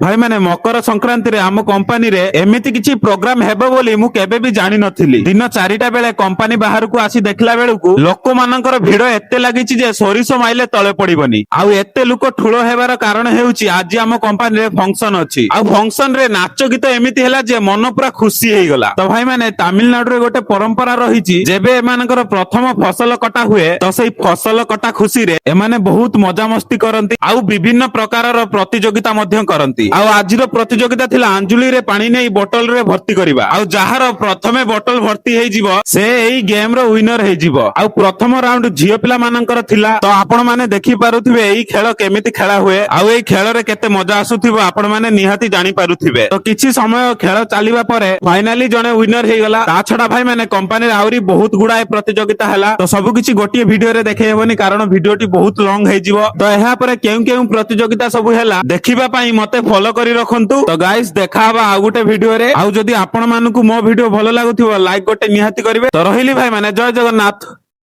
ଭାଇମାନେ, ମକର ସଂକ୍ରାନ୍ତିରେ ଆମ କମ୍ପାନୀରେ ଏମିତି କିଛି ପ୍ରୋଗ୍ରାମ ହେବ ବୋଲି ମୁଁ କେବେ ବି ଜାଣିନଥିଲି। ଦିନ 4ଟା ବେଳେ କମ୍ପାନୀ ବାହାରକୁ ଆସି ଦେଖିଲା ବେଳକୁ ଲୋକମାନଙ୍କର ଭିଡ ଏତେ ଲାଗିଛି ଯେ ସୋରିଷ ମାଇଲେ ତଳେ ପଡିବନି। ଆଉ ଏତେ ଲୋକ ଠୁଳ ହେବାର କାରଣ ହେଉଛି, ଆଜି ଆମ କମ୍ପାନୀରେ ଫଙ୍କସନ ଅଛି। ଆଉ ଫଙ୍କସନ ରେ ନାଚ ଗୀତ ଏମିତି ହେଲା ଯେ ମନ ପୁରା ଖୁସି ହେଇଗଲା। ତ ଭାଇମାନେ, ତାମିଲନାଡୁରେ ଗୋଟେ ପରମ୍ପରା ରହିଛି, ଯେବେ ଏମାନଙ୍କର ପ୍ରଥମ ଫସଲ କଟା ହୁଏ, ତ ସେଇ ଫସଲ କଟା ଖୁସିରେ ଏମାନେ ବହୁତ ମଜାମସ୍ତି କରନ୍ତି ଆଉ ବିଭିନ୍ନ ପ୍ରକାରର ପ୍ରତିଯୋଗିତା ମଧ୍ୟ କରନ୍ତି। ଆଉ ଆଜିର ପ୍ରତିଯୋଗିତା ଥିଲା ଆଞ୍ଜୁଳିରେ ପାଣି ନେଇ ବୋଟଲରେ ଭର୍ତ୍ତି କରିବା। ଆଉ ଯାହାର ପ୍ରଥମେ ବୋଟଲ ଭର୍ତ୍ତି ହେଇଯିବ, ସେ ଏଇ ଗେମ ର ୱିନର ହେଇଯିବ। ଆଉ ପ୍ରଥମ ରାଉଣ୍ଡ ଝିଅ ପିଲା ମାନଙ୍କର ଥିଲା। ତ ଆପଣ ମାନେ ଦେଖି ପାରୁଥିବେ ଏଇ ଖେଳ କେମିତି ଖେଳା ହୁଏ ଆଉ ଏଇ ଖେଳରେ କେତେ ମଜା ଆସୁଥିବ, ଆପଣ ମାନେ ନିହାତି ଜାଣିପାରୁଥିବେ। ତ କିଛି ସମୟ ଖେଳ ଚାଲିବା ପରେ ଫାଇନାଲି ଜଣେ ୱିନର ହେଇଗଲା। ତା ଛଡା ଭାଇ ମାନେ, କମ୍ପାନୀରେ ଆହୁରି ବହୁତ ଗୁଡାଏ ପ୍ରତିଯୋଗିତା ହେଲା। ତ ସବୁ କିଛି ଗୋଟିଏ ଭିଡିଓରେ ଦେଖେଇ ହେବନି, କାରଣ ଭିଡିଓଟି ବହୁତ ଲଙ୍ଗ ହେଇଯିବ। ତ ଏହା ପରେ କେଉଁ କେଉଁ ପ୍ରତିଯୋଗିତା ସବୁ ହେଲା, ଦେଖିବା ପାଇଁ ମତେ ଫଲୋ କରି ରଖନ୍ତୁ। ତ ଗାଇସ୍, ଦେଖା ହବା ଆଉ ଗୋଟେ ଭିଡିଓରେ। ଆଉ ଯଦି ଆପଣ ମାନଙ୍କୁ ମୋ ଭିଡିଓ ଭଲ ଲାଗୁଥିବ, ଲାଇକ୍ ଗୋଟେ ନିହାତି କରିବେ। ତ ରହିଲି ଭାଇ ମାନେ, ଜୟ ଜଗନ୍ନାଥ।